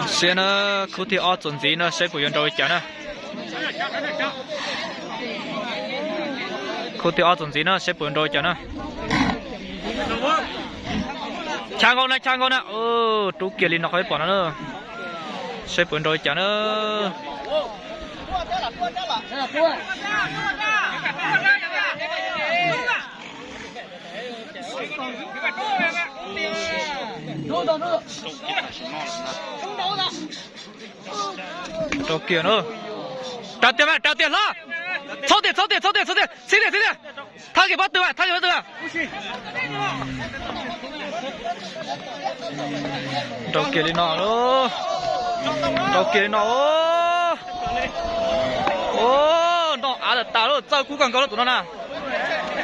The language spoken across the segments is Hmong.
Saib na, khub thib ob txuas ntxiv no saib puas yuav nrau li cas na. Khub thib ob txuas ntxiv no saib puas yuav nrau li cas na. Cha nkaus na, cha nkaus na. Rub kiag li no qhov peb pom no na. Saib puas nrau li cas na. Rau kiag na. Rau tiag mas, rau tiag hlob. Txhob tiag, txhob tiag, txhob tiag, txhob tiag, txhob tiag. Thab kiag pob tw mas, thab kiag pob tw mas. Rau kiag li no, rau kiag li no. Noj av tas tas lawm, txawj kub kawg nkaus lawm tus no na.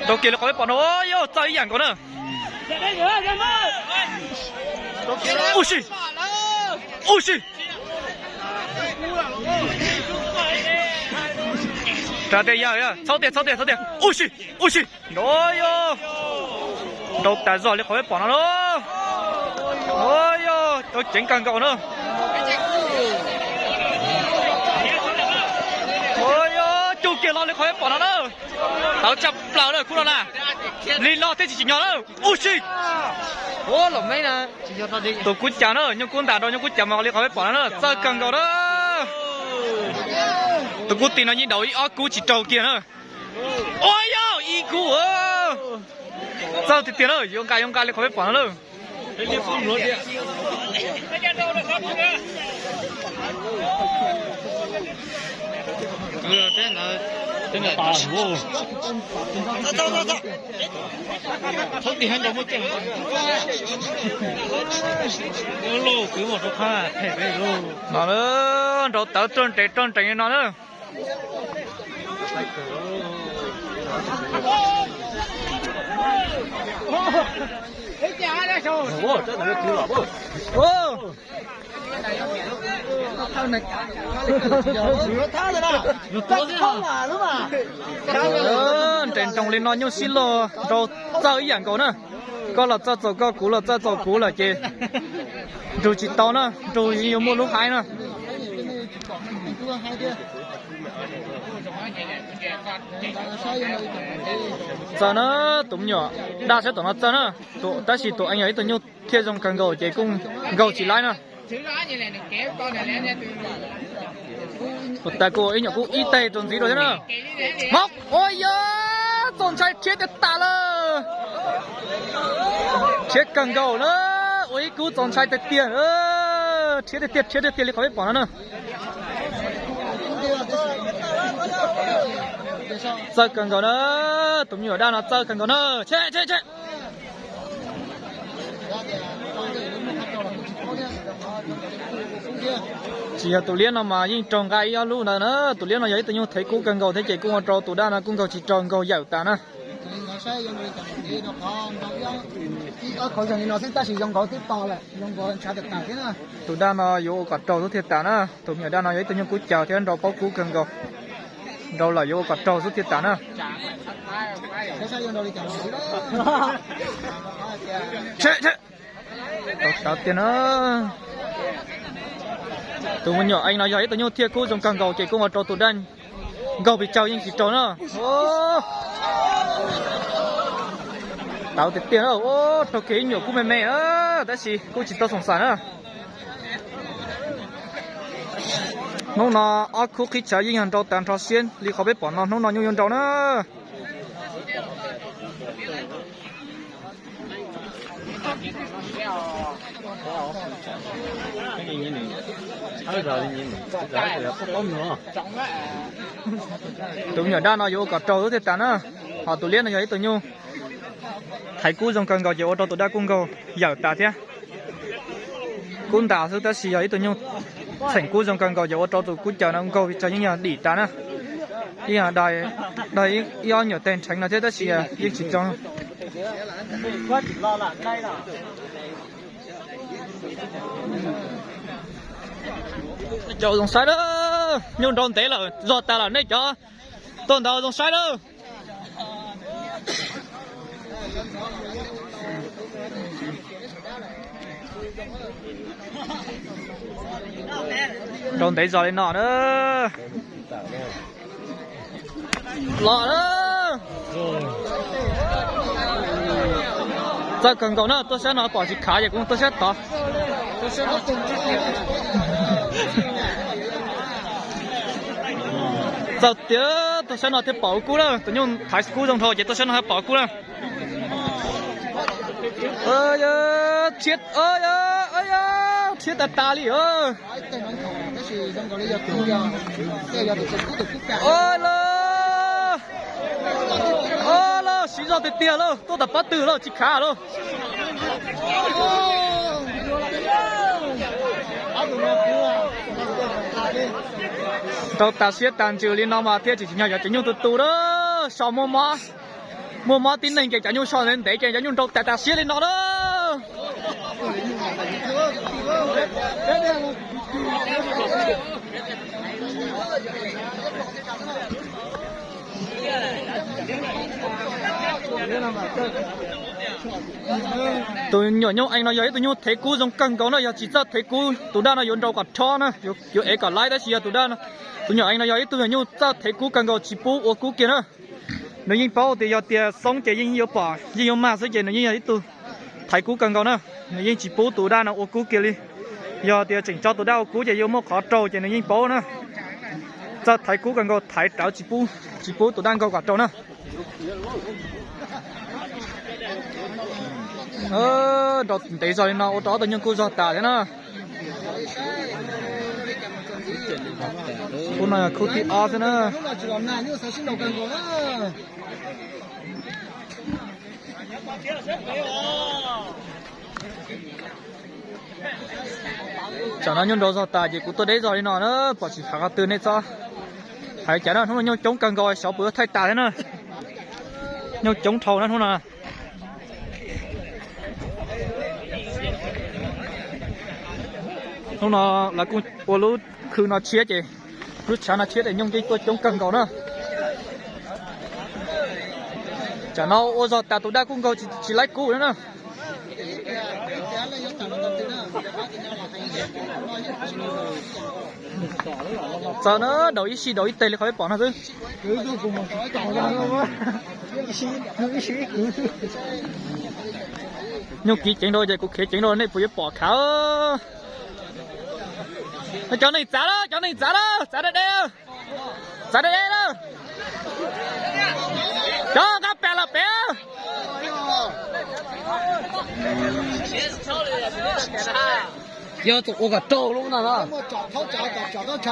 Rau kiag li qhov peb pom no, yog txawj ib yam nkaus na. Ub si, ub si. Rau tiag, yog, yog, txhob tiag, txhob tiag, txhob tiag. Ub si, ub si. Nrau yog, nrau tas zog li qhov peb pom no na. Yog, nrau ceev kawg nkaus na. Yog, cug kiag los li qhov peb pom no na. Tawv tshaj plaws na khub no na. Li no thiaj tsis tsim nyog na. Ub si. Tus kub cav na, nyuj kub ntas nrau nyuj kub cav mas li qhov peb pom no na, txawj kawg nkaus na. Tus kub ti no yeej daus ib ob kub tsis raug kiag na. Ua yog ib kub. Txawj tiag tiag na, yuav nqa yuav nqa li qhov peb pom no na. No na, nrau tawv rog nrees rog nrees li no na. Nres nroos li no nyuj sib log nrau txawj ib yam nkaus na. Koj los txawj txaus koj, kuv los txawj txaus kuv lawm ces nrug tsis tau na, nrug yuav muaj lub haib na. Txawj na, tus me nyuam daj sab tom no txawj na, tab sis tus eev yog ib tug nyuj thiaj zoo kawg nkaus ces kuj nkaug tsis laib na. Ua tas kuj ib nyuam kub ib teg rau ntxiv rau thiab na. Hov, ua yog txaus ntshai, rhiab tiag tas lawm. Rhiab kawg nkaus na, ua ib kub txaus ntshai tiag tiag, rhiab tiag tiag, rhiab tiag tiag li qhov peb pom no na. Txawj kawg nkaus na, tus me nyuam daj no txawj kawg nkaus na. Tsis yog tus liab no mas yeej raug nqa ib ob lub ntawd na. Tus liab no yog ib tug nyuj thev kub kawg nkaus thiab ces kuj ua rau tus daj no kuj nkaug tsis raug, nkaug yawm tas na. Tus daj no yuav ua kom raug xwb thiaj tas na. Tus me nyuam daj no yog ib tug nyuj kub cav thiab nrau paub kub kawg nkaus. Nrau lawm yuav ua kom raug xwb thiaj tas na. Tau tiag na. Tus me nyuam eev no yog ib tug nyuj thiaj kub zoo kawg nkaus ces kuj ua rau tus daj nkaug pes tsawg yeej tsis raug na. Tau tiag tiag na, raug kiag ib nyuam kub me me na, tab sis kuj tsis tau xoom xaim na. Hnub no ob khub qhib tshav yeej yog nrau tas nrho siab li qhov peb pom no, hnub no nyuj yuav nrau na. Tus me nyuam daj no yuav ua kom raug xwb thiaj tas na, ho tus liab no yog ib tug nyuj thaiv kub zoo kawg nkaus ces ua rau tus daj kuj nkaug yawm tas thiab. Kub ntas xwb tab sis yog ib tug nyuj txheem kub zoo kawg nkaus ces ua rau tus kub cav no nkaug pes tsawg yeej yog dim tas na. Ib yam dag ib ob nyuam teg nrheev no thiab tab sis yeej tsis raug. Cov zoo saib na, nyuj nrau ntev lawm zog tas lawm, nej cov tuaj ntawd zoo saib na. Nrau ntev zog li no na. Los na. Txawj kawg nkaus na, tuaj sab no pom tsis khav ces kuv tuaj sab tod. Txawj tiag, tuaj sab no thiaj pom ua kub na, tus nyuj thaiv kub zoo dhau ces tuaj sab no thiaj pom ua kub na. Rhiab, rhiab tas tas li. Los, los, siv zog tiag tiag lauj, tuaj tom pob tw lauj, tsis khav lauj. Rau tas siab tas ntsws li no mas thiaj tsis tsim nyog cov nyuj tu tu na. So muaj mob, muaj mob tib neeg ces cov nyuj so ntev ntev ces cov nyuj nrau tas tas siab li no na. Tus nyuam nyuj ees no yog ib tug nyuj thev kub zoo kawg nkaus na, yog tsis txawj thev kub tus daj no yuav nrau kom rho na, yuav ev kom laib, tab sis yog tus daj no, tus nyuam ees no yog ib tug nyuam nyuj txawj thev kub kawg nkaus, tsis pub ua kub kiag na. Nws yeej paub tias yog tias xoob ces yeej yuav pom yeej yuav mag xwb ces nws yeej yog ib tug thaiv kub kawg nkaus na. Nws yeej tsis pub tus daj no ua kub kiag li. Yog tias tseem tso tus daj ua kub ces yuav muaj qhov raug ces nws yeej paub na. Txawj thaiv kub kawg nkaus, thaiv rawv tsis pub, tsis pub tus daj nkaug kom raug na. Nrau ntev zog li no ua rau ob tug nyuj kuj zog tas thiab na. Khub no yog khub thib ob xwb na. Tsam no nyuj nrau zog tas ces kuv tuaj deb zog li no na, pom tsis khav qhov twg nej txhob hais cas na, hnub no nyuj coob kawg nkaus xyov puas yuav thaij tas thiab na. Nyuj coob dhau na hnub no. Hnub no lawv kuj ua lub khw no tshiab ces lub tshav no tshiab ces nyuj yeej tuaj coob kawg nkaus na. Tsam no ua zog tas tus daj kuj nkaug tsis laib kub na. Txawm na, daus ib sij daus ib teg li qhov peb pom no xwb. Nyuj kiv ceev rau ces kuv khiav ceev rau, nej puas yuav pom khav? Cov neeg txav lawm, cov neeg txav lawm, txav deb deb, txav deb deb lawm. Cov nqa pam los pem. Yog txawm ua kom raug lub no na. Thaub tshav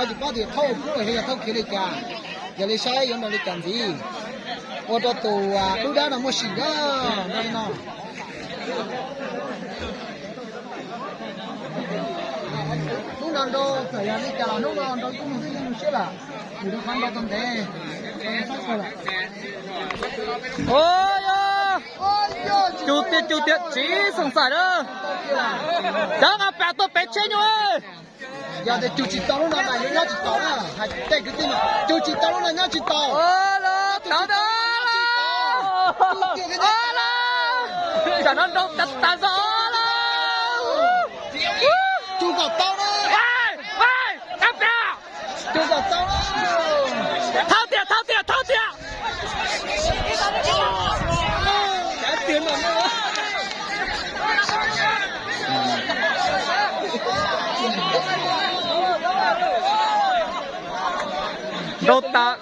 tsis paub tias thaub kub los yog thaub khiav li cas, yog li saib yuav nrau li cas ntxiv. Ua rau tus dub dab no muaj sim na, nrau li no. Hnub no nrau txawm yog li cas los hnub no nrau ib tug mus twb yeej mus siab lawm, mus rau qhov nrau tau ntev. Cug tiag cug tiag tsis xoom xaim na. Cov nqa pam tuaj pem tsheb nyuj. Yog tias cug tsis tau lub no mas nyob tsis tau na, hais tej kwv tij mas cug tsis tau lub no nyob tsis tau. Tam no nrau tas tas zog lawm. Cug kom tau na. Thauj tiag, thauj tiag, thauj tiag. Nrau tas,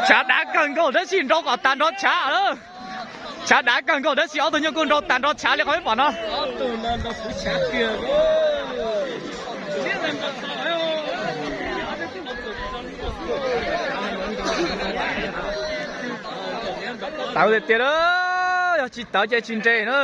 tshav dav kawg nkaus tab sis nrau kom tas nrov tshav lawm. Tshav dav kawg nkaus tab sis ob tug nyuj kuj nrau tas nrov tshav li qhov peb pom no. Tawv tiag tiag, yog tsis tawv ces tsis nres na.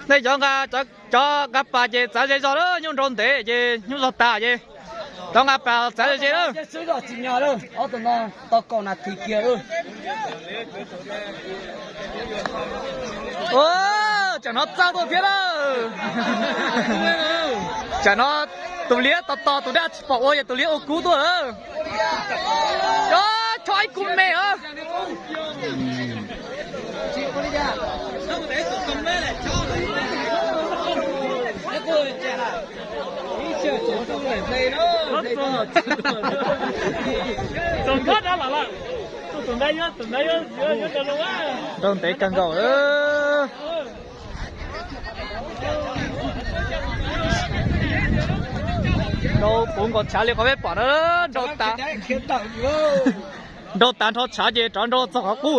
Nej cov nqa, cov nqa pas ces txav ze zog lawm, nyuj nrau ntev ces nyuj zog tas ces Tau nqa pas txav ze lawm. Ob tug no tau kaum nas this kiag. Tsam no txawj tuaj thiab lawm. Tsam no tus liab tos tos tus daj tsis pom ua, yog tus liab ua kub tuaj lawm. Chob ib kub me os. Nrau ntev kawg nkaus. Nrau puv nkaus tshav li qhov peb pom na. Nrau tas, nrau tas nrho tshav ces rov nrau txog qhov qub.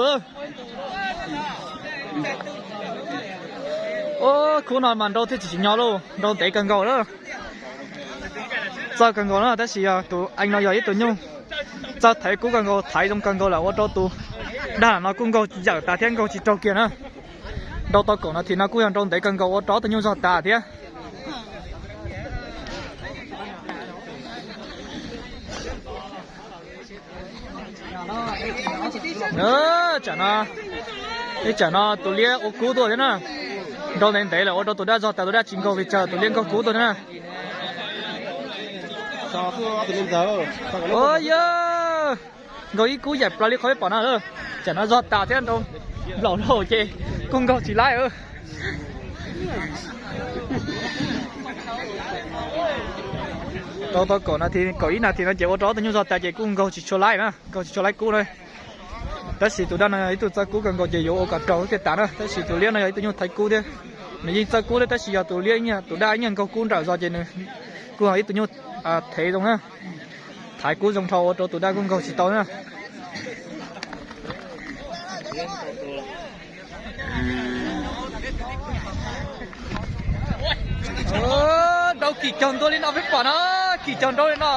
Khub no mas nrau thiaj tsis tsim nyog lauj, nrau ntev kawg nkaus na. Txawj kawg nkaus na, tab sis yog tus eev no yog ib tug nyuj txawj thaiv kub kawg nkaus, thaiv zoo kawg nkaus lawm ua rau tus daj no kuj nkaug yawm tas thiab nkaug tsis raug kiag na. Nrau tau kaum nas this no kuj yog nrau ntev kawg nkaus ua rau ob tug nyuj zog tas thiab. Tsam no, ib tsam no tus liab ua kub tuaj thiab na. Nrau ntev ntev lawm ua rau tus daj zog tas, tus daj tsis nkaug pes tsawg, tus liab nkaug kub tuaj thiab na. Yog nkaug ib kub yaim plaws li qhov peb pom no. Tsam no zog tas thiab, nrau nplaum lauj ces kuj nkaug tsis laib. Tau tau kaum nas this, kaum ib nas this no ces ua rau ob tug nyuj zog tas ces kuj nkaug tsis tshua laib na, nkaug tsis tshua laib kub na. Tab sis tus daj no yog ib tug txawj kub kawg nkaus ces yuav ua kom raug thiaj tas na, tab sis tus liab no yog ib tug nyuj thaiv kub thiab. Nws yeej txawj kub thiab tab sis yog tus liab, tus daj ib nyuag nkaug kub nrawm zog ces nws kuj yog ib tug nyuj thev zoo na, thaiv kub zoo dhau ua rau tus daj kuj nkaug tsis tau na. Nrau kim caug ntua li no peb pom no, kim caug nrau li no.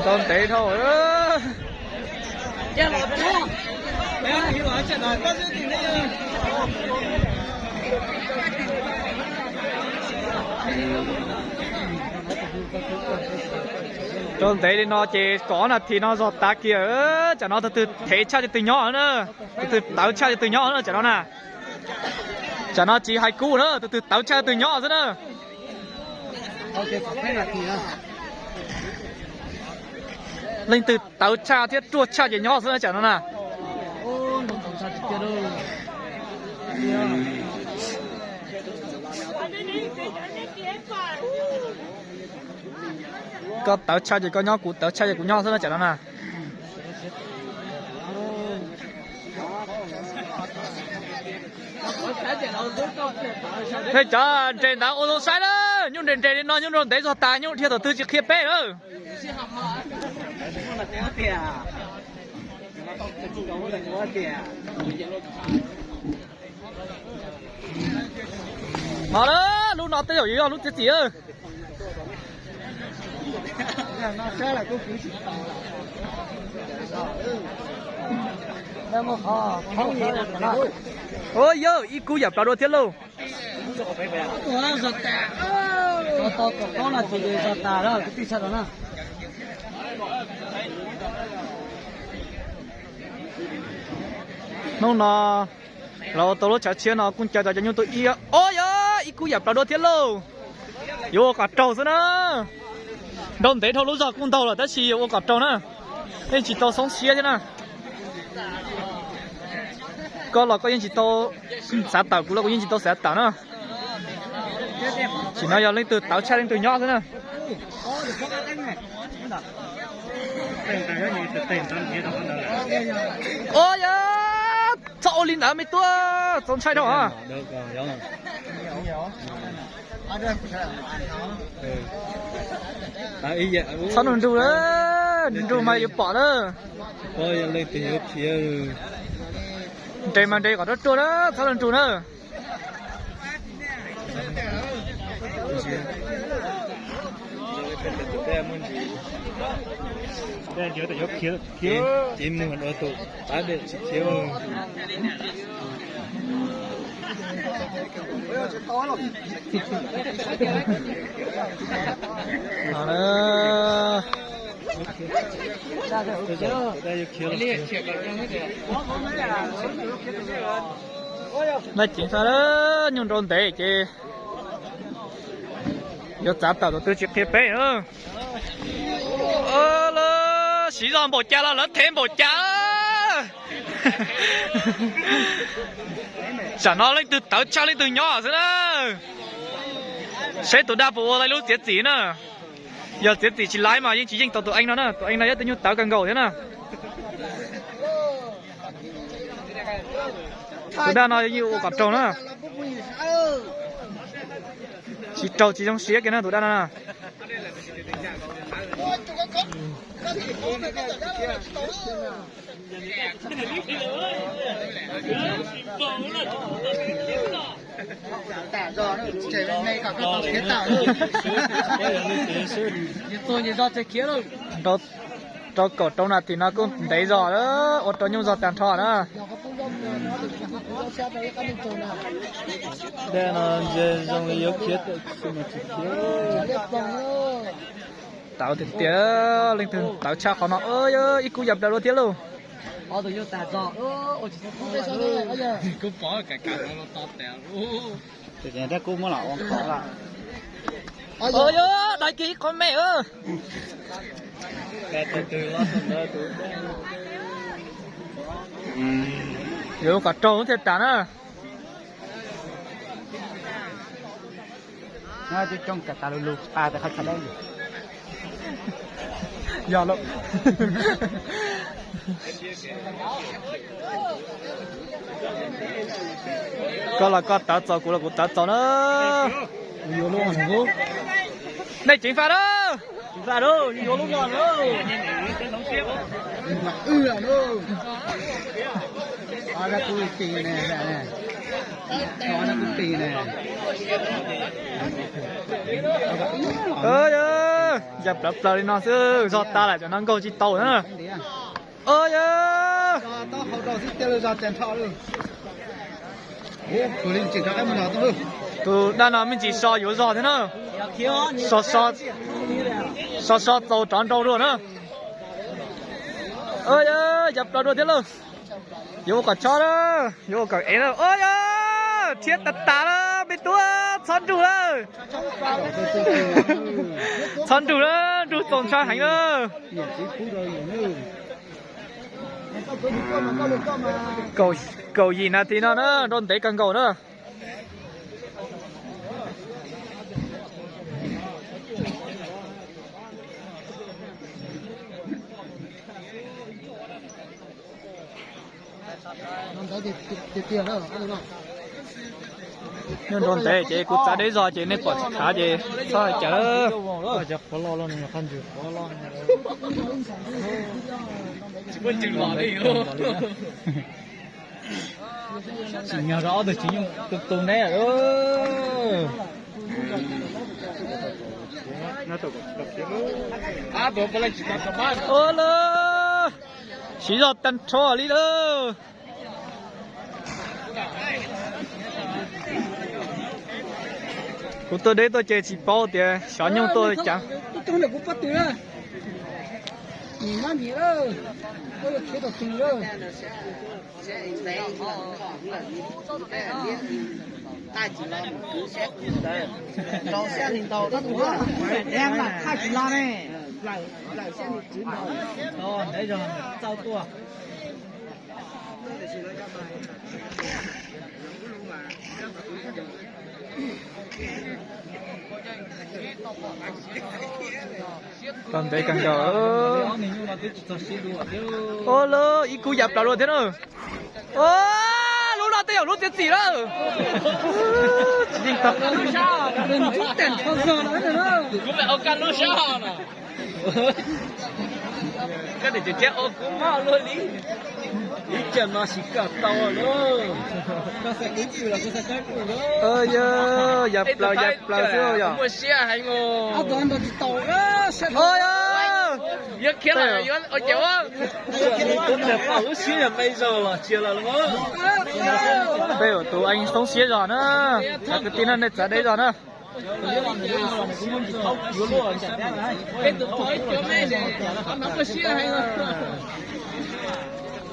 Nrau ntev dhau. Nrau ntev li no ces kaum ob nas this no zog tas kiag. Tsam no tus twg thev tshaj ces tus twg nyob na, tus twg tawv tshaj ces tus twg nyob na tsam no na. Tsam no tsis hais kub na, tus twg tawv tshaj tus twg nyob xwb na. Leej twg tawv tshaj thiab ruaj tshaj ces nyob xwb na tsam no na. Koj tawv tshaj ces koj nyob, kuv tawv tshaj ces kuv nyob xwb na tsam no na. Peb cov nres ntawd ua zoo saib na, nyuj nres nres li no nyuj nrau ntev zog tas, nyuj dhia thaum twg tsis qhia peb na. Hos na, lub no tej zaum yuav yog lub txiav txim. Ua yog ib kub yam plaws dua thiab lauj. Hnub no los ua tau lub tshav tshiab no kuj ncaws tau cov nyuj tuaj ib, o yog ib kub yam plaws dua thiab lauj. Yuav ua kom raug xwb na. Nrau ntev dhau lub zog kuj ntaug lawm tab sis yuav ua kom raug na. Yeej tsis tau xoob siab thiab na. Koj los koj yeej tsis tau xav tawm, kuv los kuv yeej tsis tau xav tawm na. Tam sim no yog leej twg tawv tshaj leej twg nyob xwb na. O yog, txhob ua li ntawd me tub, txaus ntshai dhau. Txhob nrug nrug na, nrug mas yuav pom na. Nres mas nres kom ruaj ruaj na, txhob nrug nrug na. Ces mus no tus pab dej tsis khiav. Naj ceev faj, nyuj nrau ntev ces yuav txav tawm tus twg tsis qhia peb. Siv zog npaum cas los lawv thev npaum cas. Tsam no leej twg tawv tshaj leej twg nyob xwb na. Seb tus daj puas ua tau lub txiav txim na. Yog txiav txim tsis laiv mas yeej tsis yeej tau tus eej no na, tus eej no yog tus nyuj tawv kawg nkaus thiab na. Tus daj no yeej ua kom raug na. Tsis raug tsis zoo siab kiag na tus daj no na. Rau kaum rau nas this no kuj ntev zog, ua rau nyuj zog tag nrho na. Dej no ntshe zoo li yuav khiav tawm tsis khiav. Tawv tiag tiag, leej twg tawv tshaj qhov no, ib kub ya plaws dua thiab lauj. Dai kiag ib qho me. Yuav kom raug thiaj tas na. Coob coob tas tas lug lug a tas qhov txhais dawb. Yog lawm. Koj los koj tawv txaus, kuv los kuv tawv txaus na. Nej ceev faj na. Ceev faj na, yuav lub no na. Ya plaws plaws li no xwb zog tas lawm, cov no nkaug tsis tau na. Tus daj no me ntsis so yuav zog thiab na. So so txaus rov nrau dua na. Ya plaws dua thiab lauj. Yuav ua kom chob na, yuav ua kom ev na. Rhiab tas tas na, me tub, txhob nrug na. Txhob nrug na, nrug txaus ntshai heev na. Kaum yim nas this no na, nrau ntev kawg nkaus na. Nyob nrau ntev ces kuv txav deb zog ces nej pom tsis khav ces txhob hais cas lawm. Tsim nyog rau ob tug tsis nyuj tu tu neb lawm. Ua lawm, siv zog tag nrho li lawm. Kuv tuaj deb tuaj ces tsis paub tias xyov nyuj tuaj cas. Tau ntev kawg nkaus. Ua lawm, ib kub ya plaws dua thiab na. Lub no tej zaum lub txiav txim lawm. Tsis yeej tau. Kuv mam ua koj lub sab no. Koj niam tseem ua kuv mob luaj li. Ib cag no sis kam tau lawm. Ya plaws ya plaws xwb yom. Muaj siab heev os. Tej tus Eev Xoob siab zog na, cov kwv tij na nej txav deb zog na.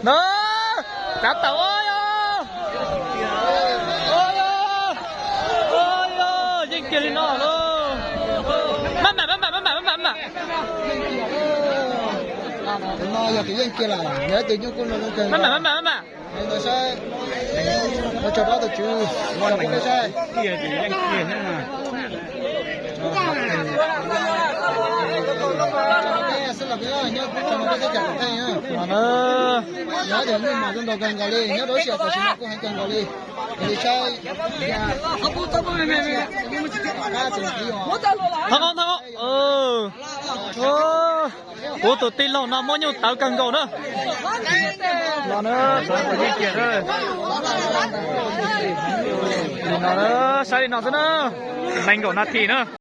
No, txav tawm os. Yeej kiag li no lauj. Maj mam, maj mam, maj mam, maj mam, maj mam. Tus no yog tus yeej kiag lawm, yog ib tug nyuj kuj no zoo kawg. Maj mam, maj mam, maj mam. Saib, ua tsaug rau tus tswv, ua tsaug rau peb saib. Xwb los peb nyob kuj tsaug rau peb teb chaws tom ntej na. Yog tias nyuj mas zoo nraug kawg nkaus li, nyob rau lub sij hawm tam sim no kuj heev kawg nkaus li. Li saib. Thov qab, thov qab. Kuv tus tij laug no muab nyuj tawv kawg nkaus na. Li no, saib li no xwb na. Nees nkaum nas this na.